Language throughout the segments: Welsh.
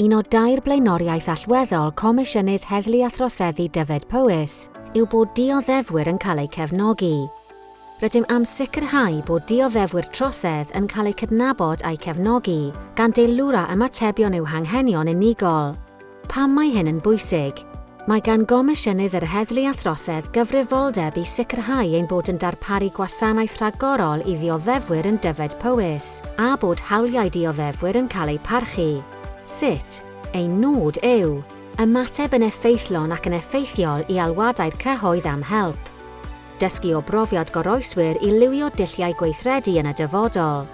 Un o dair blaenoriaeth allweddol Comisiynydd Heddlu a Throseddu Dyfed Powys yw bod dioddefwyr yn cael eu cefnogi. Rydym am sicrhau bod dioddefwyr trosedd yn cael eu cydnabod a'u cefnogi, gan deilwra ymatebion i'w hanghenion unigol. Pam mae hyn yn bwysig? Mae gan Gomisiynydd yr Heddlu a Throsedd gyfrifoldeb i sicrhau ein bod yn darparu gwasanaeth rhagorol i ddioddefwyr yn Dyfed Powys, a bod hawliau dioddefwyr yn cael eu parchu. Sut? Ein nod yw. Ymateb yn effeithlon ac yn effeithiol i alwadau'r cyhoedd am help. Dysgu o brofiad goroeswyr i liwio dulliau gweithredu yn y dyfodol.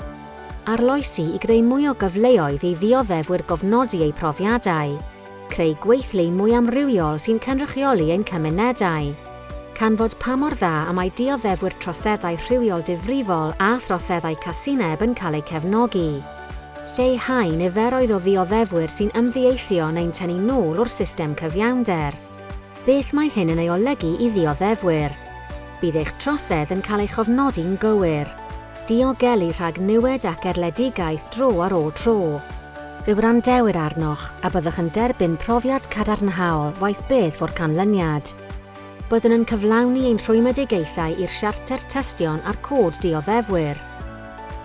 Arloesi i greu mwy o gyfleoedd i ddioddefwyr gofnodi eu profiadau. Creu gweithlu mwy amrywiol sy'n cynrychioli ein cymunedau. Canfod pa mor dda y mae dioddefwyr troseddau rhywiol difrifol a throseddau casineb yn cael eu cefnogi. Lleihau niferoedd o ddioddefwyr sy'n ymddieithrio neu'n tynnu nôl o'r system cyfiawnder. Beth mae hyn yn ei olygu i ddioddefwyr? Bydd eich trosedd yn cael ei chofnodi'n gywir. Diogelu rhag niwed ac erledigaeth dro ar ôl tro. Fe wrandewir arnoch a byddwch yn derbyn profiad cadarnhaol waeth beth fo'r canlyniad. Byddwn yn cyflawni ein rhwymedigaethau i'r Siarter Tystion a'r Cod Dioddefwyr.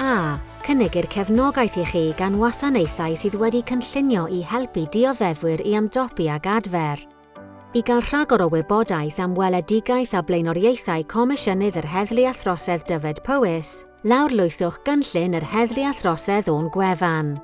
A. Cynigir cefnogaeth i chi gan wasanaethau sydd wedi cynllunio i helpu dioddefwyr i ymdopi ag adfer. I gael rhagor o wybodaeth am weledigaeth a blaenoriaethau Comisiynydd yr Heddlu a Throsedd Dyfed Powys, lawrlwythwch Gynllun yr Heddlu a Throsedd o'n gwefan.